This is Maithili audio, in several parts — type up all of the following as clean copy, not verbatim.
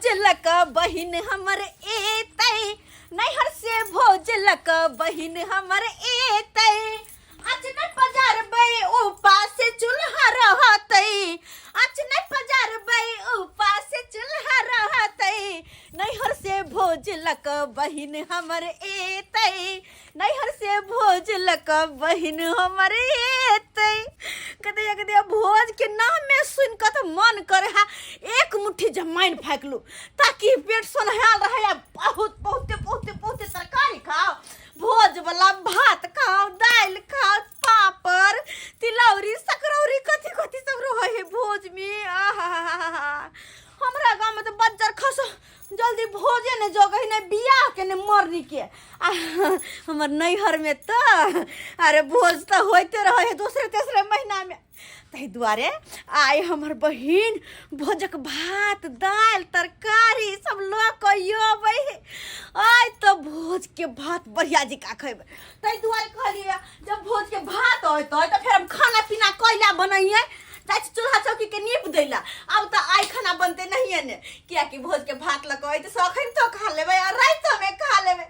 भोज लक बहिन हमर एतै, नैहर से भोज लक बहिन हमर एतै। अच नहि पजारबै उपास चूल्हा रहतै, अच नहि पजारबै उपास चूल्हा रहतै। नैहर से भोज लक बहिन हमर एतै, नैहर से भोज लक बहिन हमर एतै। कते कते भोज के नामे सुन कऽ तऽ मन करे है एक मुट्ठी जमाइन फाँकि लू ताकि पेट सोन्हायल रहे आ बहुत बहुते बहुते बहुते तरकारी खाओ, भोज वाला भात खाओ, दालि खाओ, पापड़, तिलौरी, सकरौरी, कथी कथी सब रहे है भोज में। आहा, हमरा गाँव में तऽ बज्जर खसो जल्दी भोजे ने जगह ने बियाह के ने मरनी के। आ हमर नैहर में तऽ अरे भोज तऽ होइते रहे है दोसरे तेसरे महीना में। ताहि दुआरे आइ हमर बहिन भोजक भात दालि तरकारी सब लऽ कऽ अबै है। आइ तऽ भोज के भात बढ़िया जकाँ खेबै। ताहि दुआरे कहलियै जब भोज के भात अयतै तऽ फेर हम खाना पीना कैला बनैयै, जाइ छी चूल्हा चौकी के नीप दै ला। आब तऽ आइ खाना बनतै नहिये ने, कियाकि भोज के भात लऽ कऽ अयतै से अखन तो खा लेबै आ रातिमे खा लेबै।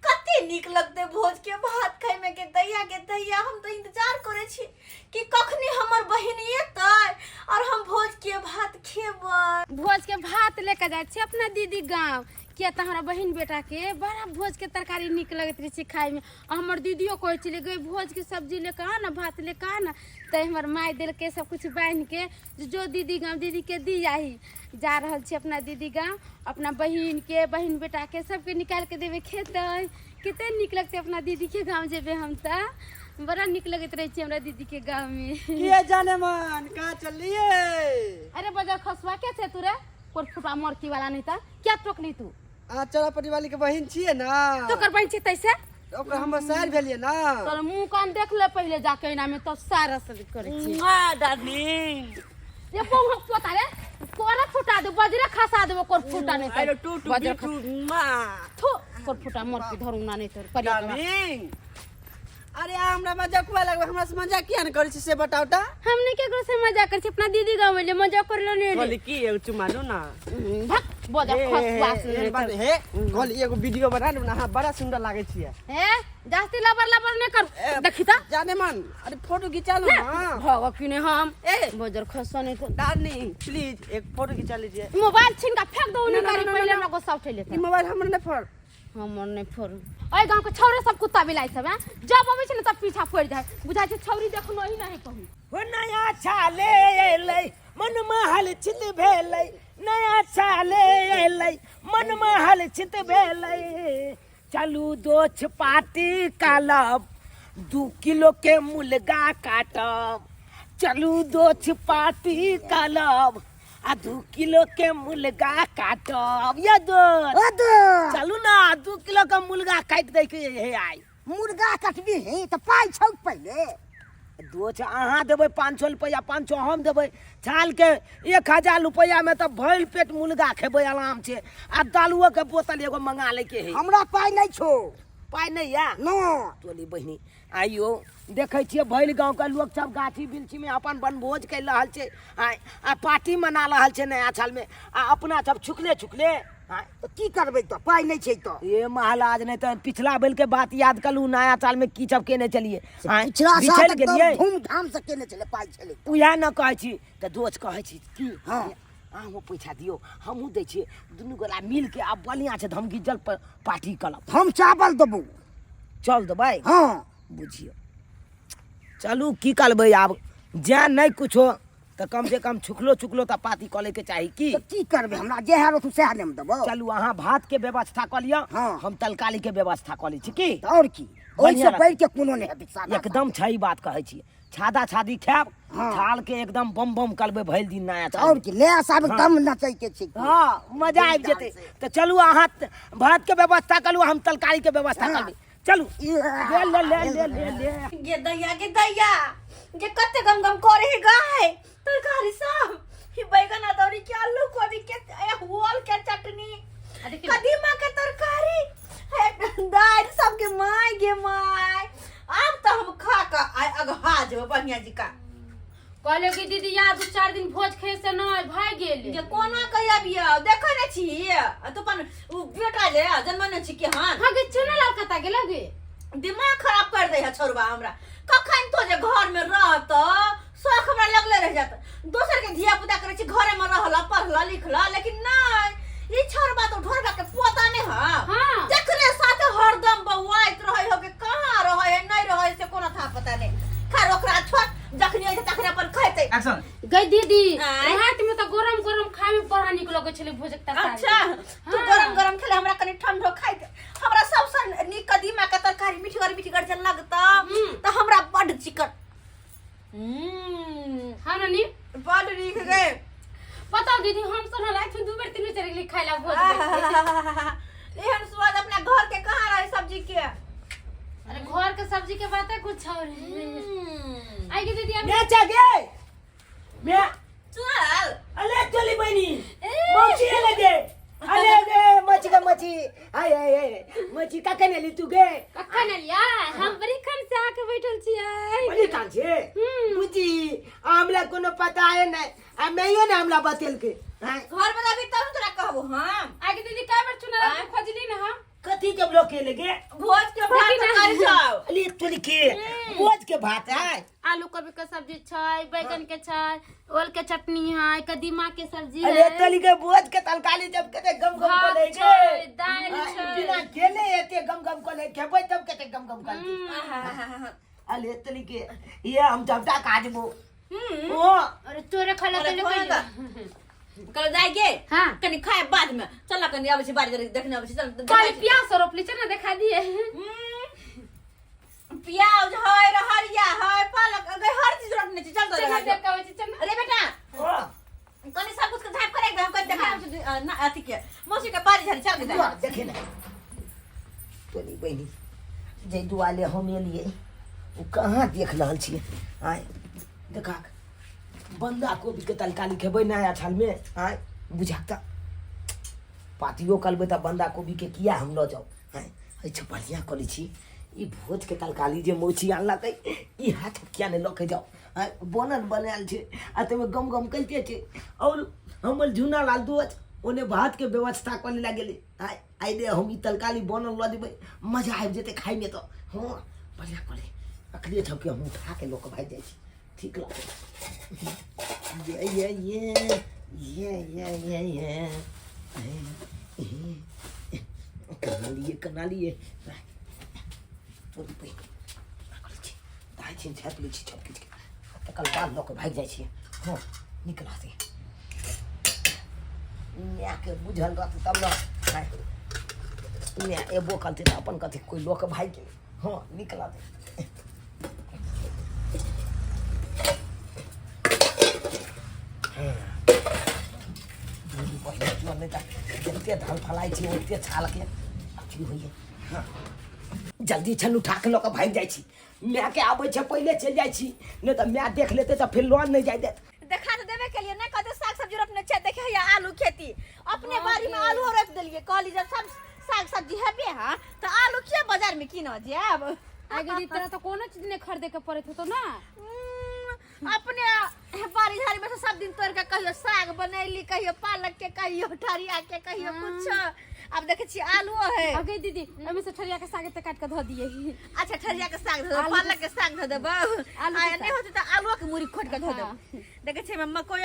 कते नीक लगतै भोज के भात खाइमे के दैया के दैया। हम तऽ इंतजार करै छी कि कखनी हमर बहिन एतै और हम भोज के भात खेबै। भोज के भात लेके जाइ छी अपना दीदी गाँव, किया तऽ हमरा बहिन बेटाके बड़ा भोज के तरकारी नीक लगैत रहै छै खाइमे। आ हमर दीदियो कहै छलै गै भोज के सब्जी लेके आ ने, भात लेके आ ने। तऽ हमर माय देलकै सब किछु बान्हिके जो दीदी गाँव दीदीके दी आही। जा रहल छी अपना दीदी गाँव, अपना बहिनके बहिन बेटाके सबके निकालिके देबै खेतै। कते नीक लगतै अपना दीदीके गाँव जेबै हम तऽ, बड़ा नीक लगैत रहै छै हमरा दीदीके गाँवमे। किए जाने मन कहाँ चललिए? अरे बजर खसुआ के छै तू रे, कोर फुटवा मरकी वाला नहीं तऽ क्या टोकली तू? अहाँ चौरापट्टी वाली के बहिन छियै ना? तो कर बहिन छी तैसे? ओकर हमर सार भेलियै ना। तोर मुंह कान देख ले पहिले जाके एना में तो सारा से करै छी। मुआ डार्लिंग। ये बहु पोता रे, कोरा फुटा दे, बजरे खसा देबो कोर फुटा नहीं आइलो टू टू बजरे बी टू मुआ। थू कोर फुटा मर के धरू ना नहीं तोर करिया करा। डार्लिंग अरे अहाँ हमरा मजाक हुआ लगबै, हमरा से मजाक किया ने करै छी से बताउ तऽ। हम नहीं केकरो से मजाक करै छी, अपना दीदी गाँव एलियै मजाक कर ले नहीं कहली की एगो चुमा लू ना। भक बजा हे, खस हे, वास हे, नहीं बात तर। हे, कहली एगो वीडियो बना लू ना, अहाँ बड़ा सुंदर लागै छियै। ए जास्ती लबर लबर नहीं कर ए, देखी त जाने मन अरे फोटो खिंचा लू ना। भग कि नहीं हम ए। बजर खसो नहीं तो। डार्लिंग प्लीज एक फोटो खिंचा लीजिए। मोबाइल छीन के फेंक दो ना, ना, निकाली ना, ना, पहले ना। हमरा गुस्सा उठे लेता। ई मोबाइल हमर नहीं फोड़। हमर नहीं फोड़। ओइ गांव के छौरे सब कुत्ता बिलाई सब हैं, जब अबै छै ने तब पीछा पड़ जाए, बुझाइ छै छौरी देखनो ही नहीं कहूं। हो नया छाले एलै मन महल छित भेलै, नया छाले एलै मन महल छित भेलै। चलू दोछ पाती कालब 2 किलो के मुर्गा काटब, चलू दोछ पाती कालब आ 2 किलो के मुर्गा काटब। ये दोस्त चलू ना 2 किलो के मुर्गा काटि दै के हे आई। मुर्गा कटबी है तऽ पाइ छौ पहिले? दोछ अहाँ देबै 500 रुपैआ, 500 हम देबै, छाल के 1000 रुपैआ में तऽ भरि पेट मुर्गा खेबै आराम से। आ दालुओ के बोतल एगो मंगा लै के है। हमरा पाइ नहि छौ। पाइ नहि या? न। टोली बहिनी आइयो देखै छियै भरि गाँव के लोक सब गाछी बिलछी में अपन बनभोज करि रहल छै आ पार्टी मना रहल छै नया साल में, आ अपना सब छुकले छुकले। तऽ की करबै तऽ पाइ नहि छै तऽ। ए महाराज नहि तऽ पिछला बेल के बात याद करू, नया साल में की सब केने छलियै। पिछला साल बिछड़ि तऽ एकदम गेलियै। धूमधाम से केने छलै, पाइ छलै तऽ। उएह ने कहै छी तऽ दोस्त कहै छी की हँ। अहूँ पैसा दियौ हमहूँ दै छियै, दुनू गोरा मिलके आब बढ़िआँ छै धमगिज्जल पार्टी करब। हम चावल देबौ। चल देबै? हँ। बुझियौ चलू की करबै आब, जैं नहि कुछो तऽ कम से कम छुकलो छुकलो तऽ पाती कऽ लैके चाही की। तऽ की करबै, हमरा जेहए रहतौ सएह ने हम देबौ। चलू अहाँ भात के व्यवस्था कऽ लिअ, हँ। हम तरकारी के व्यवस्था कऽ लै छी की। तऽ आओर की, बढ़िआँ ओहिसँ रहतै। बढ़ि के कोनो नहि हेतै सादा एकदम सही बात कहै छी, छादा छादी खायब, हँ। थाल के एकदम बम बम करबै भरि दिन नया साल। आओर की, नया साल हँ। एकदम नचै के छै। हँ मजा आबि जेतै। तऽ चलू अहाँ भात के व्यवस्था करू, हम तरकारी के व्यवस्था हँ। करबै। चलू ले ले ले ले ले ले। गे दैया गे दैया गे कते गम गम करे हे गाय तरकारी सब, ई बैगन अदौरी के आलू कोबी के ए होल के चटनी, कदीमा के तरकारी, हे दालि सब के my गे my. आब तऽ हम खा के आइ अगहा जेबै बढ़िया जी का। कहले कि दीदी यार दू चार दिन भोज खाए से नहीं भाग गेल। जे कोना कहि अबियो देखै नै छी आ तू अपन उ बेटा जे जन्मने छी के हन। हाँ गे, चुना लाल कता गेल गे? दिमाग खराब कर दे है छोरबा हमरा। कखन तो जे घर में रहत शौक हमरा लगले रह जात। दोसर के धिया पुता करे छी घरे में रहला पढ़ला लिखला, लेकिन नहीं ई छोरबा तो ढोरबा के पोता नहीं है। हाँ। जकरे साथ हरदम बौआइत रहे हो के कहाँ रहे है नहीं रहे से कोनो था पता नहीं। खैर ओकरा छोड़, जखनी होय छै तखने अपन खेतै। एक्शन। गई दीदी, आँय? रात में तो गरम गरम खाए में बड़ा निक लगे छले भोजक तरकारी। अच्छा, तू हाँ। गरम गरम खेले, हमरा कनी ठंडो खाइ दे। हमरा सबसे नीक कदीमा के तरकारी मिठगर मिठगर जे लगता त हमरा बड चिकन। हाँ नानी? बड नीक गे। बताओ दीदी, हम सब रात में दू बेर तीन बेर चल गेली खाइ ला भोज। एहन स्वाद अपना घर के कहाँ रहे सब्जी के। अरे घर के सब्जी के बात है कुछ और है। आई के दीदी अब मैं चागे मैं चल। अरे चली बनी मौसी लगे। अरे रे मची का मची, आय आय आय मची का कने ली तू गे? कखन लिया? हम बड़ी खन से आके बैठल छियै। बड़ी खान छे बुची, हमरा कोनो पता है नहीं, आ मैयो ने हमरा बतेल के। हां घर में अभी तब तोरा कहबो हम। आगे दीदी काय बार चुना के खोजली ना हम? कथी के ब्लॉक के लगे? भोज के भात देखी ना। तरकारी सब। अरे चली के भोज के भात है, आलू कोबी के सब्जी छै, बैगन के छै, ओल के चटनी है, कदीमा के सब्जी अरे है। तली के भोज के तरकारी जब कते गम गम भात को ले छै, गे, दालि छै। बिना केले एते गम गम को ले खेबै तब कते गम गम कर। अरे तली के ये हम जबटा काजबो। ओ अरे तोरे खाला अरे के खोला ले। कल जाएगे? हाँ। कनी खाए बाद में चल, कनी आबै छी बारी जरी देखने आबै छी चल। खाली प्याज रोपली छै ना, देखा दिए। प्याज है, रहरिया है, पालक है, हर चीज रोपने छी चल। चल तो देख आबै छी चल। अरे बेटा, कनी सब कुछ के झाप करे एकदम कनी देखा आबै छी, ना अथी के मौसी के बारी झाड़ी चल के दुआ देखे ना तोनी बहिनी, जे दुआले हम एलियै ओ कहाँ देख रहल छियै। आय देखा बंदा कोबी के तरकारी खेबै नया छाल में। आय बुझाक त पातियो करबै तऽ बंदा कोबी के किया हम लऽ जाउ। आय अच्छा बढ़िआँ करै छी, ई भोज के तरकारी जे मौसी आनलकै ई हाथ किया नहि लऽ के जाउ। आय बनल बनायल छै आ ताहिमे गम गम करिते छै। और हमर झूना लाल दोस्त ओने भात के व्यवस्था करे लए गेलै। आय आइ रे हम ई तरकारी बनल लऽ जेबै, मजा आबि जेतै खाइमे तऽ। हँ बढ़िआँ करै अखने सबके हम उठा के लऽ कऽ भागि जाइ छी, ठीक लगतै। ये ये ये ये ये ये ये कना लिए कना लिए तोरी पैघ दाइ छी झाँपि लै छी सब किछुके, तकर बाद लऽ कऽ भागि जाइ छियै। हँ नीक रहतै, मायके बुझल रहतै तब ने। माय एबो करतै तऽ अपन कथी कोइ लऽ कऽ भागि गेलै। हँ नीक रहतै। नहि तऽ जते धल फलाइ छै ओते छालके अथी होइए। हँ जल्दी छन उठा के लऽ कऽ भागि जाइ छी, मायके आबै छै पहिले चलि जाइ छी, नहि तऽ माय देख लेतै तऽ फेर लऽ नहि जाइ देत। देखा तऽ देबे केलिए नहि कहते साग सब्जी रोपने छै, देखे हैया आलू खेती अपने बाड़ी में आलू रोप देलिए। कहली जब सब साग सब्जी हेबे हाँ तऽ आलू किया बाजार में कीनऽ जायब। आगे दीदी तोरा तो कोनो चीज नहीं खरीदे के पड़ैत होतो ना? अपने बाड़ी झाड़ी में से सब दिन तोड़ के कहियो साग बनैली, कहियो पालक के, कहियो ठरिया के, कहियो कुछ। अब देखे छी आलूओ है। आगे दीदी ओमे से ठरिया के साग एते काट के धो दिए। अच्छा ठरिया के साग धो देबो, पालक के साग धो देबो, आलू के आ नहीं होते त आलूओ के मूरी खोट के धो देबो। देखे छी हम मकई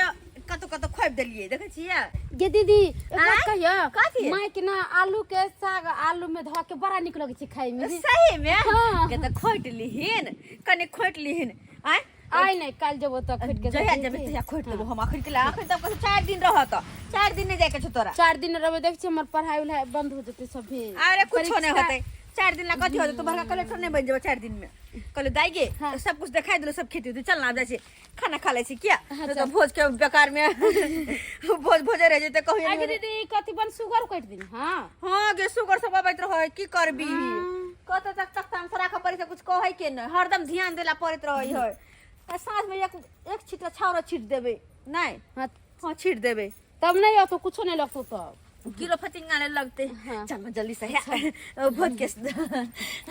कतो कतो खोपि देलिए, देखे छियै गे दीदी एक बात आँय? कहियो? कथी? माय के ना आलू के साग आलू में धो के बड़ा निक लगे छै खाय में। सही में? हाँ। के त खोट लिहिन, कनी खोट लिहिन। आँय आइ नहीं काल जेबो त खोट के जहिया जेबे तहिया खोट देबो हम। अखन के अखन तब कहै 4 दिन रहत, 4 दिन नहीं जाय के छौ तोरा। 4 दिन रहबे, देख छी हमर पढ़ाई उढ़ाई बंद हो जेतै सब भी। अरे कुछो नहीं होतै, 4 दिन ला कथी होतै, तू बड़का कलेक्टर नहीं बन जेबो 4 दिन में। कहलियै दाई गे हाँ। सब कुछ देखाई देलौ, सब खेती उती, चल ना आब जाइ छी खाना खा लै छी किया हाँ, नहीं चल। तऽ भोज के बेकार में भोज भोजे रह जेतै कहियो आगे नहीं। दीदी कथी बन सुगर काटि दिन? हाँ हाँ गे सुगर सब अबैत रहै, की करबी, कतऽ तक तक हम राखऽ पड़ै छै, कुछ कहै के नहि, हरदम ध्यान देला पड़ैत रहै है। आ साँझ में एक छींटा छाउर छीट देबै नहीं? हाँ। हाँ छीट देबै तब नहीं हो तो कुछो नहीं लगतो तब किलो फतिंगा नहीं लगते। हाँ। चल ना जल्दी से भोज के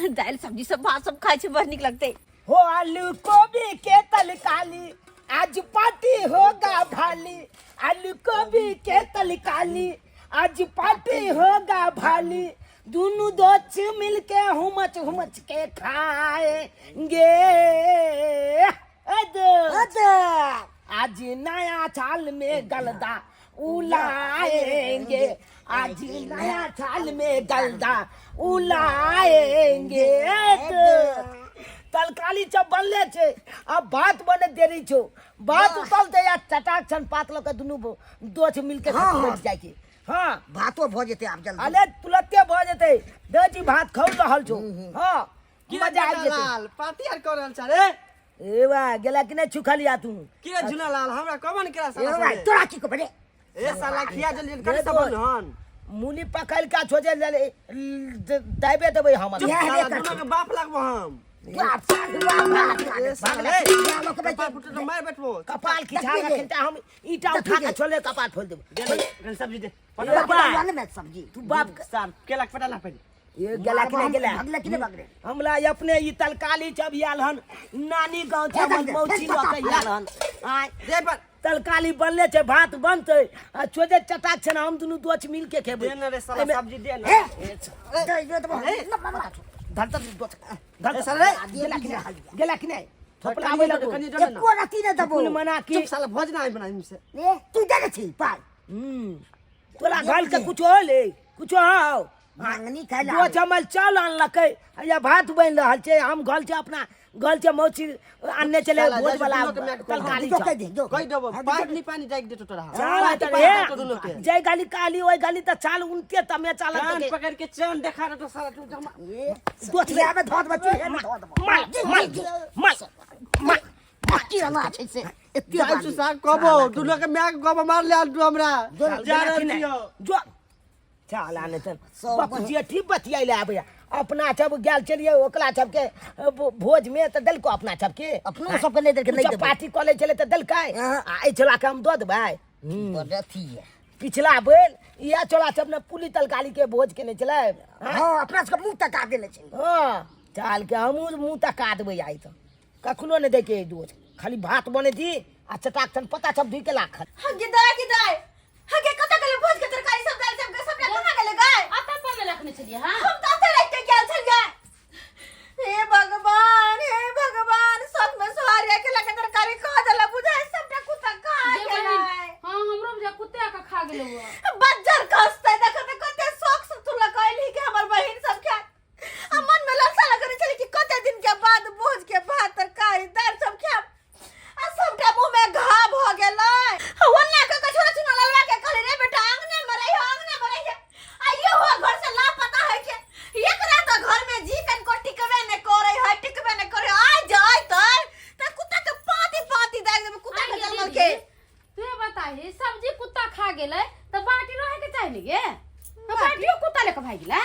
दालि सब्जी सब भात सब खाइ छै, बड़ नीक लगते। हो आलू कोबी के तरकारी आज पार्टी होगा भाली, आलू गोभी के तलकाली, आज पार्टी होगा भाली, दुनू दोस्त मिलके हुमच हुमच के खाएंगे। अद आज नया साल में गलदा उलाएंगे, आज नया साल में गलदा उलाएंगे। तलकाली सब बनले छे, अब भात बने देरी छो, भात उतलते या चटाक छन पात लके दुनू दोछ मिलके बैठ जाय छै। हाँ भातो भ जेतै आब जल्दी। अरे तुरंते भ जेतै, दे भात खौ रहल छो। हाँ मजा आबि जेतै। लाल पार्टी आर कर रहल छ रे। ए बा गेला कि नहीं छुखलिया तू? की रे झुना लाल हमरा कमन केला ए साला भाई से? तोरा की कहबे रे? ए साला खिया जल्दी जल्दी दे सब दो। हन मूली पकड़ के छोजे देबे देबै हम। चुप इएह साला रे दुनू के बाप लगबो हम। तोरा साधुआ भात खा ले। ए साला भागले। ए, इएह लोक बेटी। कपार फुटल तो मार बैठबो। कपाल खिचा देखी के रे। खिलता हम ईटा उठा के छोले कपाल फोड़ देबै। दे दे, कनी सब्जी दे। ए पटा बा, वाले में सब्जी। तू बाप के- साल केला के पटा ला पहिले। ये गेला कि नहीं गेला? भगले कि नहीं भगले? हमरा अपने ई तलकाली जब आयल हन नानी गाँव छै, हे हमर दे, मौसी हे लऽ के आयल हन। आय दे पर तलकाली बनले छै, भात बनतै आ छोजे चटाक छै ने, हम दुनू दोछ मिल के खेबै। दे न रे साला एहिमे- सब्जी दे न। हे, दे, दे, दे, न, बाबा। धर धर दोछ धर। ए साला रे। गेला कि नहीं? गेला कि नहीं? थोपला आबै लगो। कनी दे न। एको रत्ती नहि देबो। कुल मना की चुप साला भोज ना बनाई से। ए, तू दे छी पाइ। तोरा घर के कुछो होले कुछो हो मांगनी खाइ ला। दो चम्मच चावल आनलकै या भात बनि रहल छै, हम घर छै अपना घर छै मौसी आनने छलै साला, भोज जाइ वाला दुनू के माय के तरकारी जो छौ। कहि दे, जो। कहि देबो हाँ, पानी पानी जाइक देतो तोरा। चाल पानी तऽ पानी हे, देतो दुनू के। जै गाली काली ओहि गाली तऽ चाल उनते तमे चालत कान के। पकड़ के चैन देखा रहा तो साला तू जमा ए, दोछ चूल्हा में धऽ देबो, चूल्हा में धऽ देबो। माल माल माल माल की रंगा छै से एते जाइ बारी। छु साग कबो दुनू के my के गोबो मार ले आल तू हमरा जा रहल छियो। जो चाल आने चल सब बापू जी ठीक बतियाइ ले आबैया। अपना सब गेल छलियै ओकरा सबके भोज में तऽ देलको अपना सबके। अपनो सबके नहि देलकै, नहि सब देबै। पार्टी कऽ लै छलै तऽ देलकै। हाँ। आ एहि छोला के हम दऽ देबै। बड़ अथी है। पिछला बेर इएह छोला सब ने पुली तरकारी के भोज केने छलै। हाँ, अपना सबके मुँह तका देने छै। हाँ चाल के हमहूँ मुँह तका देबै आइ तऽ। कखनो नहि दैके दोष, खाली भात बने थी आ चटाक छन पता सब धुइ के लाखल। हगे दाय के दाय हगे कत गेलै भोज के तरकारी सब दाल सब सबटा कहाँ गेलै गाय? अतऽ पर ने रखने छलियै हां। हम तऽ अतऽ राखि के गेल छलियै। हे भगवान, हे भगवान, सब में सोहारिया के लगे तरकारी खा देला बुझाय सबटा कुत्ता खा गे गेलै। बहिन, हां हमरो बुझा कुत्ते के खा गेलौ। बज्जर खसतै देखो तऽ कते शौक से तू लगैलही के हमर बहिन सब खाय। आ मन में लालसा लगने छलै कि कते दिन के बाद भोज के भात तरकारी दालि सब खायब आ सबटा मुंह में घाव भ गेलै। ओन्ना के कछोरा चुना ललवा के कहली रे बेटा अंगने में रहियो, अंगने में रहियो। आ इहो घर से लापता है के एकरा तो घर में जी कनको टिकबे ने करे है, टिकबे ने करे। आ जाय त कुत्ता के पाती पाती दाग देबे कुत्ता के जन्मल के। तू बताही सब्जी कुत्ता खा गेलै त बाटी रहे के चाही ने गे, त बाटियो कुत्ता लेके भागि गेला।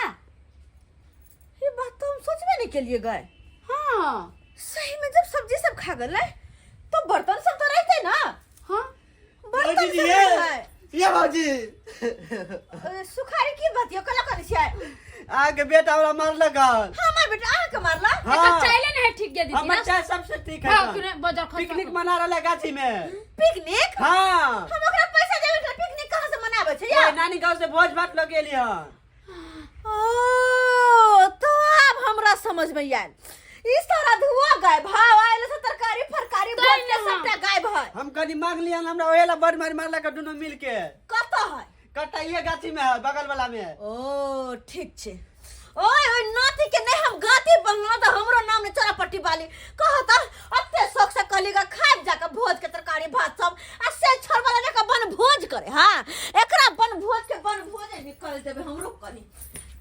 ये बात तो हम सोचबे नहीं के लिए गए। हाँ सही में जब सब्जी सब खा गए तो बर्तन सब तो रहते ना। हाँ बर्तन भौजी सब जी, ये रहे। ये भौजी। सुखारी की बात यो कला करै छियै? आके बेटा हमरा मारलक हन। हमर बेटा अहाँ के मारला? हाँ। एकर चाइले नहीं ठीक गे दीदी। हमर चाय सबसे ठीक है। हाँ, क्यों नहीं? बजार खर्चा पिकनिक कर। मना रहल है गाछी में। पिकनिक? हाँ। हम ओकरा पैसा देबै त पिकनिक कहाँ से मनाबै छै ओए, यार? नानी गांव से भोज भात लऽ गेली हन। ओ तो अब हमरा समझ में आयल ई सारा धुआ गायब भाव आयल से तरकारी फरकारी तै भोज के ना। सबटा गायब है। हम कनी मांग लियन हमरा ओहेला बड़ मार मारलक दुनू मिल के। कतऽ है? कट्टा ये गाछी में है बगल वाला में। ओ ठीक छै। ओए ओए नाती के नहीं हम गाती बनलो त हमरो नाम ने चोरा पट्टी वाली कहत अते शौक से कहली गा खाब जाके भोज के तरकारी भात सब आ से छोड़ वाला जाके बन भोज करे। हां एकरा बन भोज के बन भोज निकल देबे हमरो कनी।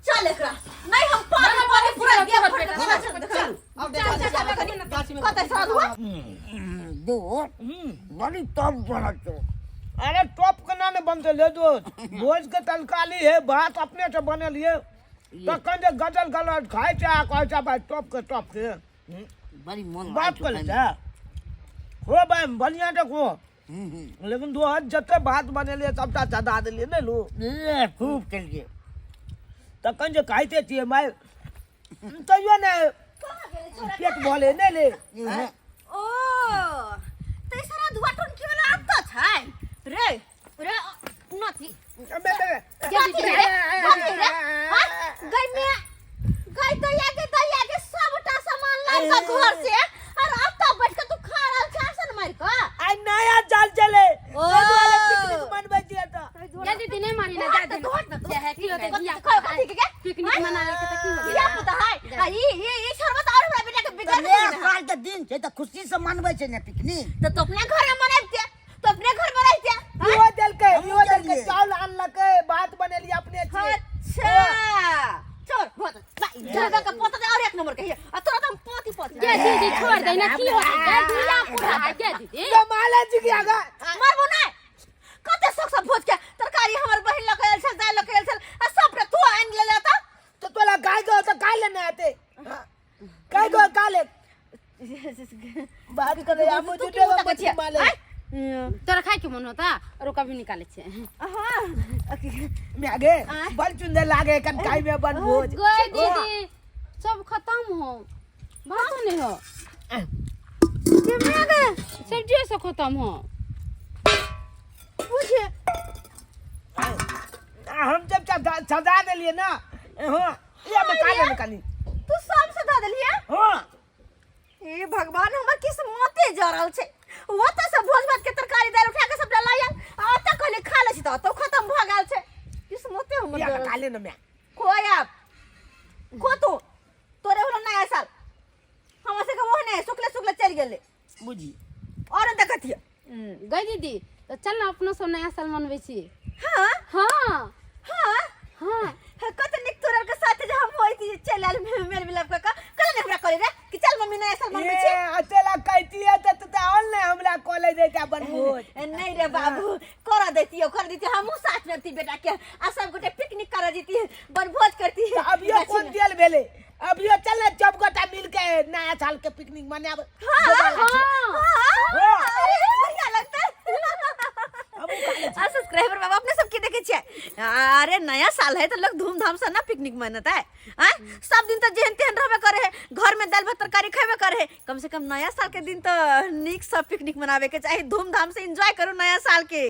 चल एकरा नहीं हम पानी पानी पूरा देह भर के चल चल चल अब चल चल चल कनी गाछी में कतै सारा धुआ दो बड़ी टॉप बनत छौ। अरे टॉप केना ने बनतै ले दोस्त, भोज के तरकारी है भात अपने से बनेलिए तखन जे गजल गलत खाइ छै आ कहै छै भाई टॉप के टॉप के। बड़ी मन बात कर ले जा हो भाई बढ़िया से खो, लेकिन दोहर जते भात बनेलिए सबटा चढ़ा देलिए ने लू। ए, खूब केलिए। तखन जे खाइते छियै माय तैयो ने पेट भले ने ले। ओ तेसरा धुआ टोनकी वाला आदत छै रे रे नथी कथी रे कथी रे हाँ? गई में गई दैया के दैया के सबटा सामान लान के घर से और अब तो बैठ के तू खा रहल छै आसन मार के आइ नया जाल चले ओ। ताहि दुआरे पिकनिक मनबै छियै तऽ जा दीदी नहीं मारी ना जा दे चाहे की होते कथी कथी के पिकनिक मनावे के त की हो धिया पुता है आ ई ई ई शरबत और हमरा बेटा के तऽ बिगड़ नया देने है। साल के दिन छै तऽ खुशी से मनबै छै ने पिकनिक तो तू अपने घर में मनाबते तो अपने घर में रहते इहो देलकै हमहूँ इहो देलकै देलियै। चावल आनलकै भात बनेलियै अपने से अच्छा छोड़ बहुत दुर्गा का पोता और एक नंबर के है आ तोरा तो हम पोती पोती गे दीदी छोड़ दे ना की होते गे धिया पुता है गे दीदी ये माला जी के आगा मरबो नहीं कते शौक से भोज के तरकारी हमर बहिन लके आयल छल दाल लके आयल छल आ सब रे तू आनि लेले त तो तोला गाय गो तो गाय लेने आते गाय गो का ले बात करे हम तू झूठे क्यों को तकै मत छियै? माले आँय? तोरा खाय के मन होता और कभी निकाले छे हाँ मैं आगे बड़ सुंदर लागे कन खाई में बन भोज गए दीदी सब खत्म हो भातो नहीं हो सब्जी सब खत्म हो बुझे हम जब सजा देलिए ना हाँ ये में का लेने कनी तू सब सजा देलिए हाँ हे भगवान हमर किस्मते जरल छै ओतऽ से भोज भात के तरकारी दालि उठा के सबटा लायल आ ओतऽ कहले खा लै छी तऽ ओतऽ खतम भऽ गेल छै किस्मते हमर ये जरल का लेने में खोय आब खो तू तोरे होलो नया साल हमर सबके ओह नहि सुखले सुखले चलि गेलै बुझी और देखतियै गई दीदी तो चल ना अपनो सब नया साल मनबै छी हाँ हाँ हाँ हाँ हाँ, कते नीक तोरा के साथ जे हम होइत चलि आयल मेल मिलाप कऽ कऽ कल ने हमरा कहले रे कि चल मम्मी नया साल मनबै ये छी अकेला कहती है तो तू और नहीं हमरा कॉलेज देता बनभोज नहीं रे बाबू कर देती कर देती हमहूँ साथ में रहती बेटा के आ सब गोटे पिकनिक कर जेती बनभोज करती अभियो कोन तेल भेले अभियो चल ना सब गोटा मिल के नया साल के पिकनिक मनाब हाँ, हाँ हाँ, अरे बढ़िया लगता है आ सब्सक्राइबर बाबा अपने सबके देखे छियै अरे नया साल है तो लोग धूमधाम से ना पिकनिक मनाता है आँ? सब दिन तो जेहन तेहन रहबे करे है घर में दाल भात तरकारी खेबे करे है कम से कम नया साल के दिन तो नीक से पिकनिक मनावे के चाही धूमधाम से एंजॉय करू नया साल के।